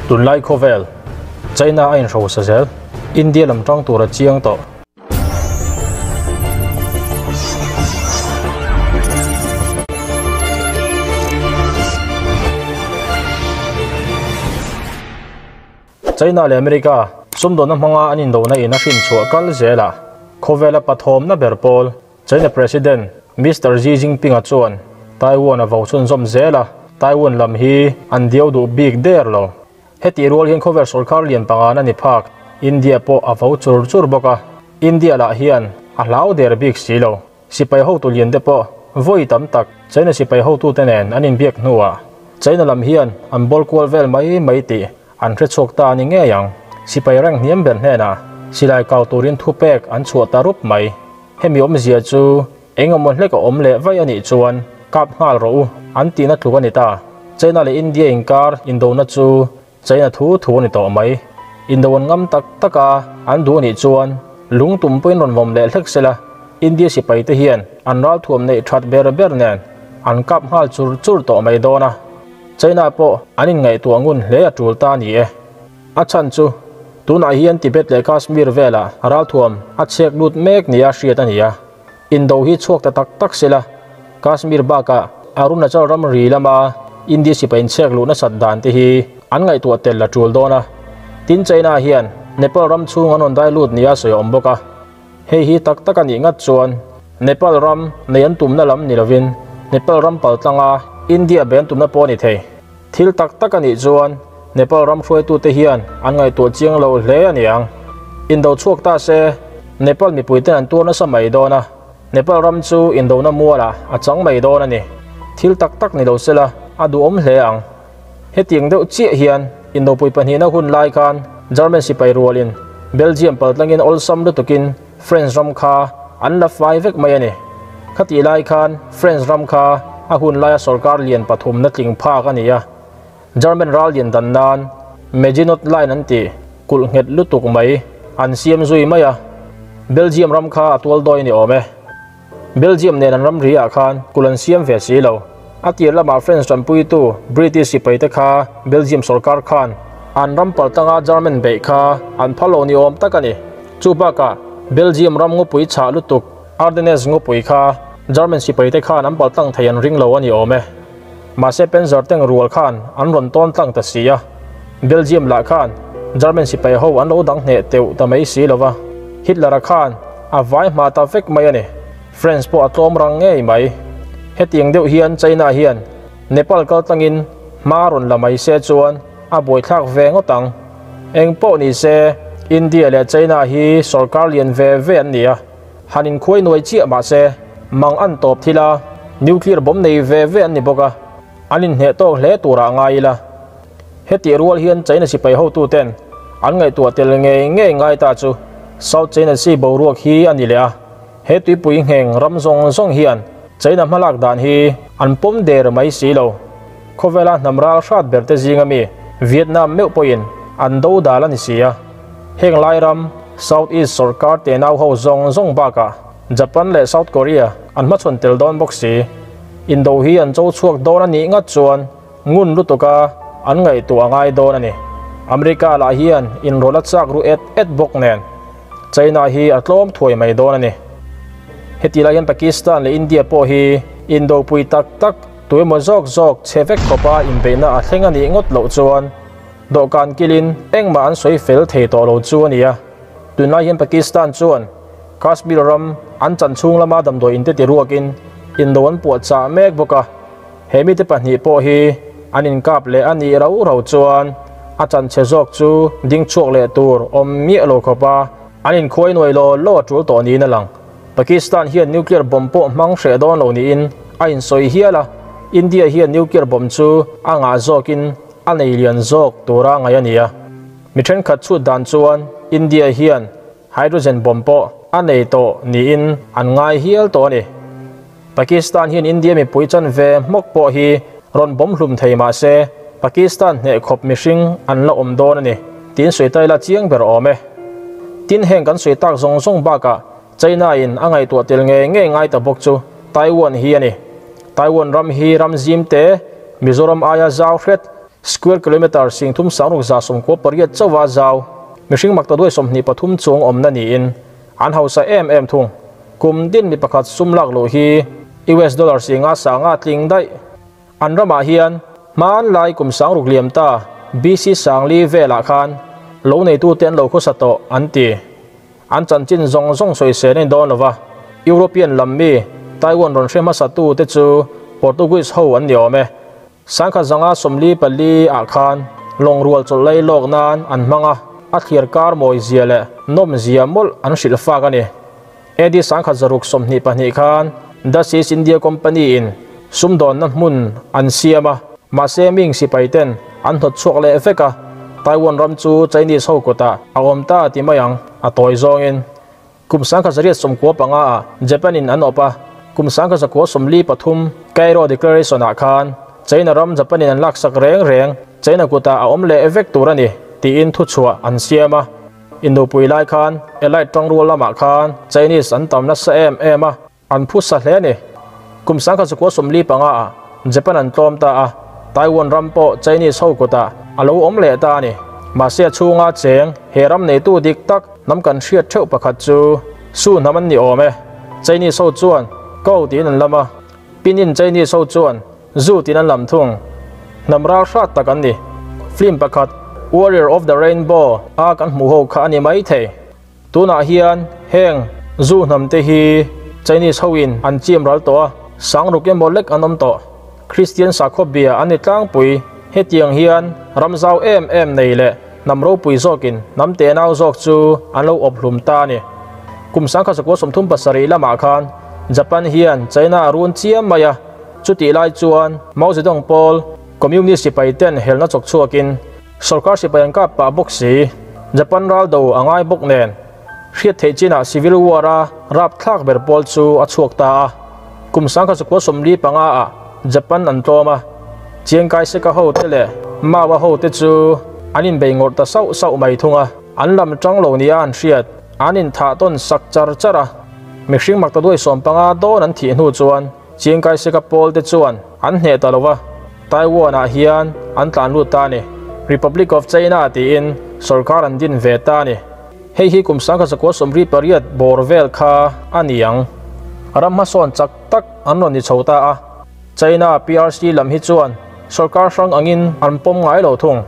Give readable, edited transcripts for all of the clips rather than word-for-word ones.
Tunlai khawvel, China a inhrosa zel, India lam tang tur a chiang tawh. China leh America sumdawnna hmanga an indona in a hrinchhuah kal zelah khawvela pathawmna ber pawl China President Mister Xi Jinping-a chuan Taiwan a vo chhunzawm zel a, Taiwan lam hi an diau duh bik der lo. Hetih rual hian khawvel sawrkar lian pangan a ni phak, India pawh a vo chur chur bawk a, India lah hian a hlau der bik si lo. Sipai hotu lian te pawh vawi tam tak China sipai hotute nen an inbiak hnuah China lam hian an bawl kual vel mai mai tih an hre chhuak ta a ni ngei ang. Sipai rank hniam ber hnenah silai kau turin thupek an chhuah ta rup mai. Hemi awmzia chu eng emaw hlek a awm leh vaih a nih chuan kap nghal rawh u an tihna tluk a ni ta. China leh India inkar indona chu China thu thu a ni tawh mai. Indo an ngam tak tak a, an duh a nih chuan lung tum pawhin rawn vawm leh hlek sela, India sipai te hian an ralthuam neih that ber ber nen an kap nghal chur chur tawh mai dawn a. China pawh an inngaihtuah ngun hle a tul ta a ni e. A chhan chu tunah hian Tibet leh Kashmir velah ralthuam a chhek lut mek nia hriat a ni a, indo hi chhuak ta tak tak sela, Kashmir bakah Arunachal ramri lama India sipai inchhek luh nasat dan te hi an ngaihtuah tel a tul dawn a. Tin China hian Nepal ram chhung an rawn dai lut nia sawi a awm bawk a, hei hi tak tak a nih ngat chuan Nepal ram nei an tumna lam ni lovin Nepal ram paltlanga India be an tumna pawh a ni thei. Thil tak tak a nih chuan Nepal ram hruaitute hian an ngaihtuah chiang lo hle a ni ang. Indo chhuak ta se, Nepal mipuiten an tuar nasa mai dawn a, Nepal ram chu indona mualah a chang mai dawn a ni. Thil tak tak ni lo sela a duhawm hle ang. Hetiang deuh chiah hian indopui pahnihna hun lai khan German sipai rualin Belgium paltlangin awlsam lutukin French ram kha an la fai vek mai a ni. Khatih lai khan French ram kha a hun laia sorkar lian pathumna tling phak a ni a. German ral lian dan nan Maginot Line an tih kulh nghet lutuk mai an siam zui mai a. Belgium ram kha a tual dawi a ni awm e. Belgium nen an ramri ah khan kulh an siam ve si lo. A tir lamah French tanpuitu British sipaite kha Belgium sorkar khan an ram paltlanga German beih kha an phal lo ni awm tak a ni. Chu bakah Belgium ram ngawpui chhah lutuk Ardennes ngawpui kha German sipaite khan an paltlang thei an ring lo a ni awm e. Mahse Panzer tank rual khan an rawn tawn tlang ta si a. Belgium lah khan German sipai ho an lo dang hneh teuh ta mai si lova. Hitler-a khan a vai hma ta vek mai a ni. France pawh a tlawm rang ngei mai. Hetiang deuh hian China hian Nepal kal tlangin hma rawn la mai se chuan a buaithlak ve ngawt ang. Eng pawh ni se India leh China hi sorkar lian ve ve an ni a. Han inkhuai nuai chiah mah se mang an tawp thil a, nuclear bomb nei ve ve an ni bawk a, an inhneh tawk hle turah a ngai ila. Hetih rual hian China sipai hotuten an ngaihtuah tel ngei ngei ngai ta chu South China Sea boruak hi a ni leh a, he tuipui ngheng ram zawng zawng hian China hmalak dan hi an pawm der mai si lo. Khawvela hnam ral hrat berte zinga mi Vietnam meuh pawhin an do dal a ni si a. Heng lai ram South East sawrkar tenau ho zawng zawng bakah Japan leh South Korea an hmachhawn tel dawn bawk si. Indo hi an cho chhuak dawn a nih ngat chuan ngun lutuka an ngaihtuah a ngai dawn a ni. America lah hian inrawlh a chak ru et et bawk nen China hi a tlawm thuai mai dawn a ni. Heti lai hian Pakistan leh India pawh hi indopui tak tak tuemaw zawk zawk chhe vek khawpa inbeihna a thleng a nih ngawt loh chuan dawhkan kilin engmah an sawi fel thei tawh lo chu a ni a. Tunlai hian Pakistan chuan Kashmir ram an chan chhung lama damdawi inte ti ruakin indo an puahchah mek bawk a. He mite pahnih pawh hi an inkap leh a nih rau rau chuan a chanchhe zawk chu ding chhuak leh tur awm miah lo khawp a, an inkhuai nuai law law a tul tawh niin a lang. Pakistan hian nuclear bomb pawh hmang hreh dawn lo niin a insawi hial a, India hian nuclear bomb chu a ngah zawkin a nei lian zawk tura ngaih a ni a. Mi thenkhat chhut dan chuan India hian hydrogen bomb pawh a nei tawh niin an ngai hial tawh a ni. Pakistan hian India mipui chan ve hmawk pawh hi rawn bawm hlum thei mah se Pakistan hneh khawp mihring an la awm dawn a ni tiin sawi ta ila chiang ber awm e. Tin heng kan sawi tak zawng zawng bakah China in a ngaihtuah tel ngei ngei ngai ta bawk chu Taiwan hi a ni. Taiwan ram hi ram zim te, Mizoram aia zau hret. Square kilometre 3698 chauha zau, mihring maktaduai 23 chuang awmna niin an hausa em em thung. Kum din mi pakhat sum lak luh hi US dollar singa sanga tling daih. An ramah hian hman lai kum 6000 liam ta BC sangli velah khan lo neitu te an lo khawsa tawh an ti. An chanchin zawng zawng sawi in dawn lova. European lam mi Taiwan rawn hre hmasa tu te chu Portuguese ho an ni awm e. 1954 ah khan lawng rual chawlh lai lawk nan an hmanga a thliar kar mawi zia leh nawm zia mawlh an hrilh fak a ni. AD 1622 khan Dutch East India Company in sumdawnna hmun an siam a, mahse Ming sipai ten an hnawt chhuak leh vek a. Taiwan ram chu Chinese ho kutah a awm ta ti mai ang a tawi zawngin. Kum 1995 ah Japan in an awp a, kum 1993 Cairo Declaration ah khan China ram Japan in an lak sak reng reng China kutah a awm leh vek tur a ni tiin thu chhuah an siam a. Indopui lai khan Allied tangrual lamah khan Chinese an tam nasa em em a, an phusa hle a ni. Kum 1945 ah Japan an tlawm ta a, Taiwan ram pawh Chinese ho kutah a lo awm leh ta a ni. Mahse a chhunga cheng he ram neitu dik tak hnam kan hriat theuh pakhat chu Su hnam an ni awm e. Chinese ho chuan Ko tiin an lam a, Pinin Chinese ho chuan Zu tiin an lam thung. Hnam ral hrat tak an ni. Film pakhat Warrior of the Rainbow a kan hmuh ho kha a ni mai thei. Tunah hian heng Zu hnam te hi Chinese ho in an chim ral tawh a, 6000 emaw lek an awm tawh. Christian sakhaw bia an ni tlangpui. Hetiang hian ram zau em em nei leh hnam ropui zawkin hnam te nau zawk chu an lo awp hlum ta a ni. Kum 1937 lamah khan Japan hian China a run chiam mai a, chutih lai chuan Mao Zedong pawl Communist sipai ten helna chawk chhuakin sarkar sipai an kap pah bawk si. Japan ral do a ngai bawk nen hriat theih chinah civil war a rap thlak ber pawl chu a chhuak ta a. Kum 1945 ah Japan an tlawm a, Chiang Kai-shek a ho te leh Mao a ho te chu an inbei ngawrh ta sauh sauh mai thung a. An lam tang lo nia an hriat an inthah tawn sak char char a. Mihring maktaduai 15 dawn an thih hnu chuan Chiang Kai-shek a pawl te chuan an hneh ta lova. Taiwan ah hian an tlan lut ta a ni. Republic of China tiin sarkar an din ve ta a ni. Hei hi kum 1978 bawr vel kha a ni ang. Ram hmasawn chak tak an rawn ni chho ta a. China PRC lam hi chuan sarkar hrang angin an pawm ngai lo thung.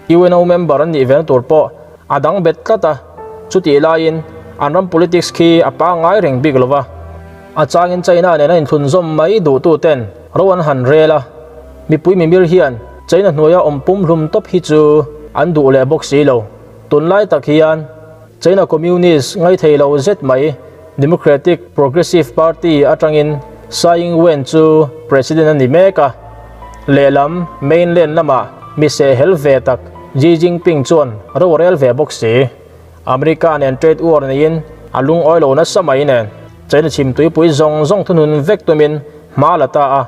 UNO member an nih ven tur pawh a dang bet tlat a, chutih laiin an ram politics khi a pangngai reng bik lova. A changin China nen a inthlun zawm mai duhtu ten ro an han rel a, mipui mimir hian China hnuaia awm pum hlum tawp hi chu an duh leh bawk si lo. Tunlai tak hian China Communist ngai thei lo zet mai Democratic Progressive Party atangin Tsai Ing-wen chu president a ni mek a. Lehlam mainland lamah mi sehhel ve tak Xi Jinping chuan ro a rel ve bawk si. America nen trade war neiin a lungawi lo nasa mai nen China chhim tuipui zawng zawng thunun vek tumin hma la ta a.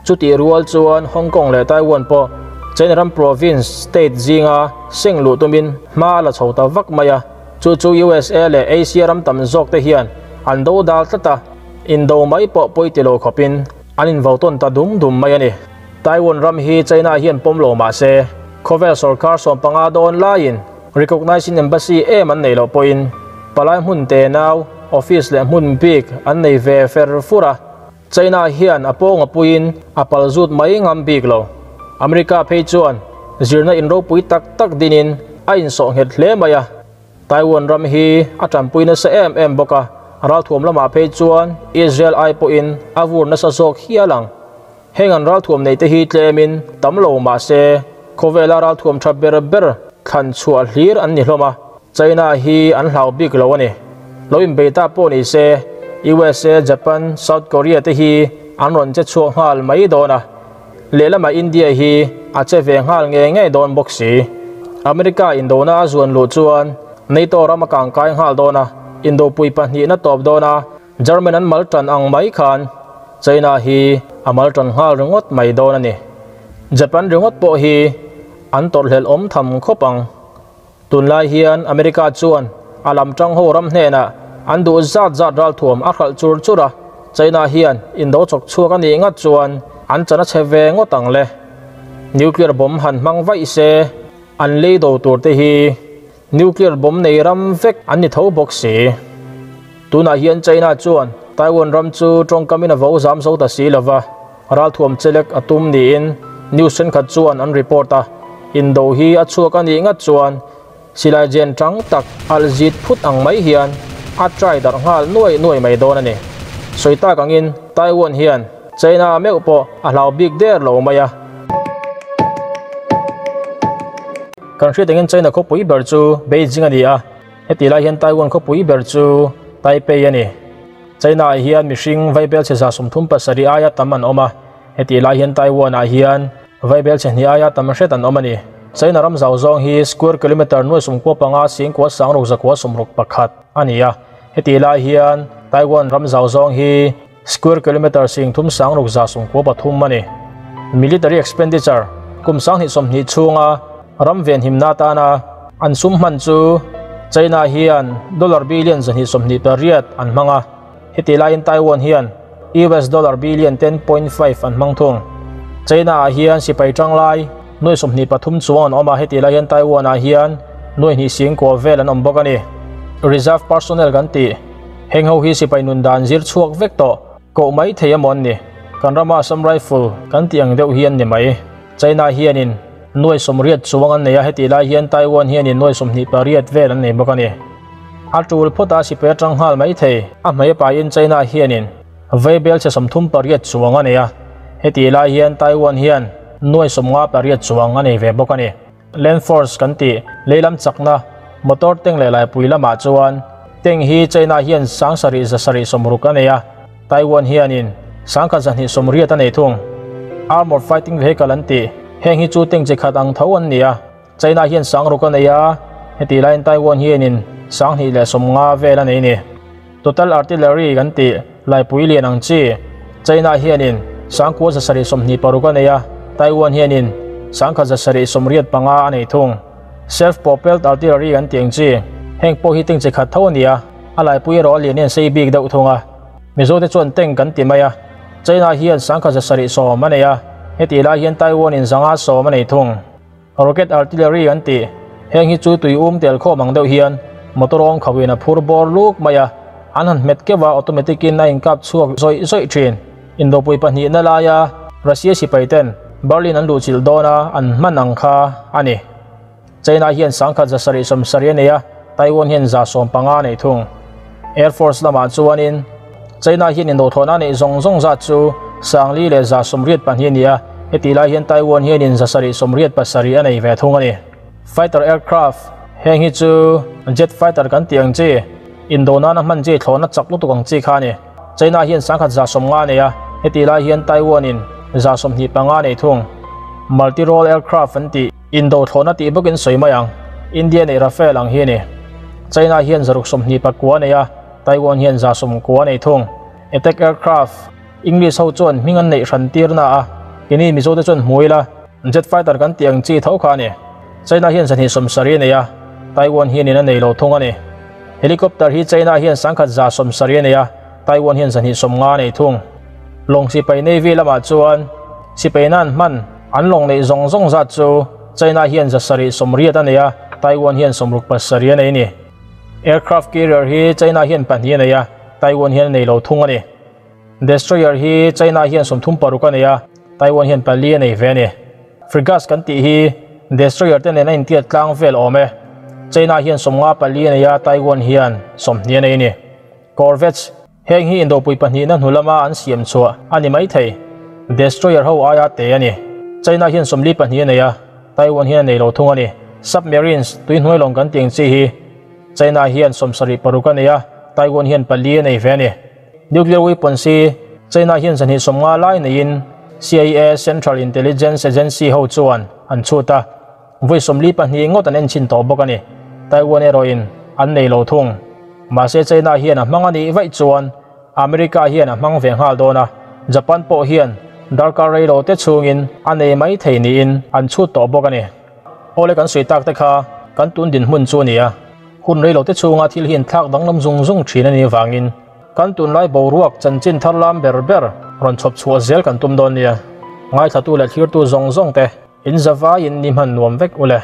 Chutih rual chuan Hong Kong leh Taiwan pawh China ram province state zinga seng luh tumin hma la chho ta vak mai a. Chu chu USA leh Asia ram tam zawk te hian an do dal tlat a, indo mai pawh pawi ti lo khawpin an invo tawn ta dum dum mai a ni. Taiwan ram hi China hian pawm lo mah se khawvel sarkar 15 dawn laiin recognizing embassy em an nei loh pawhin palai hmun te nau office leh hmun bik an nei ve fer fur a. China hian a pawng a puiin a pal zut mai ngam bik lo. America phei chuan zirna inropui tak tak dinin a insawh nghet hle mai a. Taiwan ram hi a tanpui nasa em em bawk a, ralthuam lamah phei chuan Israel ai pawhin a vur nasa zawk hial ang. Heng an ralthuam nei te hi tlemin tam lo mah se khawvela ralthuam tha ber ber thlan chhuah hlir an ni hlawm a, China hi an hlau bik lo a ni. Lo inbei ta pawh ni se USA, Japan, South Korea te hi an rawn che chhuak nghal mai dawn a. Lehlamah India hi a che ve nghal nge nge dawn bawk si. America indona a zuan luh chuan NATO ram a kangkai nghal dawn a, indopui pahnih na tawp dawn a, German an mal tan ang mai khan China hi a mal tan nghal ringawt mai dawn a ni. Japan ringawt pawh hi an tawrhhlelh awm tham khawp ang. Tunlai hian America chuan a lam tang ho ram hnenah an duh zat zat ralthuam a hralh chur chur a, China hian indo chawk chhuak a nih ngat chuan an chan a che ve ngawt ang le. Nuclear bomb han hmang vaih se, an lei do tur te hi nuclear bomb nei ram vek an ni tho bawk si. Tunah hian China chuan Taiwan ram chu tawngkamin a vo zam zo ta si lova, ralthuam chelek a tum niin news thenkhat chuan an report a, indo hi a chhuak a nih ngat chuan Silai jen tang tak alh zit phut ang mai hian a try darh nghal nuai nuai mai dawn a ni. Sawi tak angin Taiwan hian China meuh pawh a hlau bik der lo mai a. Kan hriat angin China khawpui ber chu Beijing a ni a, heti lai hian Taiwan khawpui ber chu Taipei a ni. China ah hian mihring vaibelchhe 37 aia tam an awm a, heti lai hian Taiwan ah hian Vaibel chhe hnih aia tam hret an awm a ni. China ram zau zawng hi square kilometre nuai sumkua panga singkua sangruk zakua sawmruk pakhat a ni a. Heti lai hian Taiwan ram zau zawng hi square kilometre singthum sangruk za sumkua pathum a ni. Military expenditure kum sanghnih sawmhnih chhunga ram venhimna atana an sum hman chu China hian dollar billion 228 an hmang a. Heti laiin Taiwan hian US dollar billion 10.5 an hmang thung. China ah hian sipai tanglai nuai 23 chuang an awm a, heti lai hian Taiwan ah hian nuai hnih singkua vel an awm bawk a ni. Reserve personnel kan tih heng ho hi sipai nun dan zir chhuak vek tawh koh mai thei emaw an ni. Kan rama Assam Rifle kan tih ang deuh hi an ni mai. China hianin nuai 80 chuang an nei a, heti lai hian Taiwan hianin nuai 28 vel an nei bawk a ni. A tul phawt a sipai atang nghal mai thei. A hmei pahin China hianin vaibel chhe 38 chuang a nei a, heti lai hian Taiwan hian nuai 58 chuang a nei ve bawk a ni. Land Force kan tih leilam chakna motor tank leh laipui lamah chuan tank hi China hian 7760 a nei a, Taiwan hianin 1280 a nei thung. Armored Fighting Vehicle an tih heng hi chu tank chi khat ang tho an ni a. China hian 6000 a nei a, heti laiin Taiwan hianin 250 vel a nei ni. Total Artillery kan tih laipui lian ang chi China hianin 9726 a nei a, Taiwan hianin 1785 a nei thung. Self-propelled artillery kan tih ang chi heng pawh hi tank chi khat tho a ni a, a laipui erawh a lian hian sei bik deuh thung a. Mizo te chuan tank kan ti mai a, China hian 1710 a nei a, heti lai hian Taiwan in 510 a nei thung. Rocket artillery an tih heng hi chu tui um tel khawm ang deuh hian motor awm khauhin a phur bawr luk mai a, an han hmet keuh a automatic in a inkap chhuak zawih zawih thin. Indopui pahnihna laia Russia sipai ten Berlin an luhchilh dawn a an hman ang kha a ni. China hian 1770 a nei a, Taiwan hian 115 a nei thung. Air Force lamah chuanin China hian indawhthawhna a neih zawng zawng zat chu 4182 a ni a, heti lai hian Taiwan hianin 787 a nei ve thung a ni. Fighter aircraft heng hi chu jet fighter kan tih ang chi, indo nana hman chi thlawhna chak lutuk ang chi kha a ni. China hian 150 a nei a, heti lai hian Taiwan in 125 a nei thung. Multi-role aircraft an tih indo thlawhna tih bawkin sawi mai ang, India neih Rafale ang hi a ni. China hian 629 a nei a, Taiwan hian 90 a nei thung. Attack aircraft English ho chuan hming an neih hran tir na a, keini Mizo te chuan hmu ila jet fighter kan tih ang chi tho kha a ni. China hian 270 a nei a, Taiwan hianin a nei lo thung a ni. Helicopter hi China hian 1170 a nei a, Taiwan hian 250 a nei thung. Lawng sipai Navy lamah chuan sipai nan hman an lawng neih zawng zawng zat chu China hian 780 a nei a, Taiwan hian 67 a nei a ni. Aircraft carrier hi China hian pahnih a nei a, Taiwan hian a nei lo thung a ni. Destroyer hi China hian 36 a nei a, Taiwan hian pali a nei ve a ni. Frigates kan tih hi destroyer te nen a intiat tlang vel awm e. China hian 54 a nei a, Taiwan hian 20 a nei a ni. Corvettes heng hi indopui pahnihna hnu lama an siam chhuah a ni mai thei. Destroyer ho aia te a ni. China hian 42 a nei a, Taiwan hian a nei lo thung a ni. Submarines tuihnuai lawng kan tih ang chi hi China hian 76 a nei a, Taiwan hian pali a nei ve a ni. Nuclear weapons hi China hian 250 lai neiin CIA Central Intelligence Agency ho chuan an chhut a, vawi 42 ngawt an enchhin tawh bawk a ni. Taiwan erawhin an nei lo thung. Mahse China hian a hmang a nih vaih chuan America hian a hmang ve nghal dawn a, Japan pawh hian darkar rei lo te chhungin a nei mai thei niin an chhut tawh bawk a ni. Awle kan sawi tak te kha kan tun dinhmun chu a ni a, hun rei lo te chhunga thil hi inthlak danglam zung zung thin a nih vangin kan tunlai boruak chanchin thar lam ber ber rawn chhawp chhuah zel kan tum dawn nia. Ngaithlatu leh thlirtu zawng zawng te. In zavaiin ni hman nuam vek ule.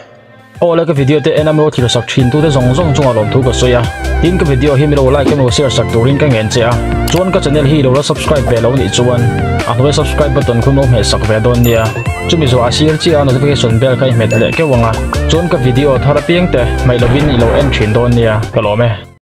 Aw le ka video te en a milo thlir sak thin tute zawng zawng chungah lawmthu ka sawi a, tin ka video hi milo like emaw share sak turin ka ngen che a, chuan ka channel hi ilo la subscribe ve lo nih chuan a hnuai subscribe button khu milo hmeh sak ve dawn nia, chumi zawh a sir chiah a notification bell kha i hmet leh keuh ang a, chuan ka video thar apiang te hmaih lovin ilo en thin dawn nia, ka lawm e.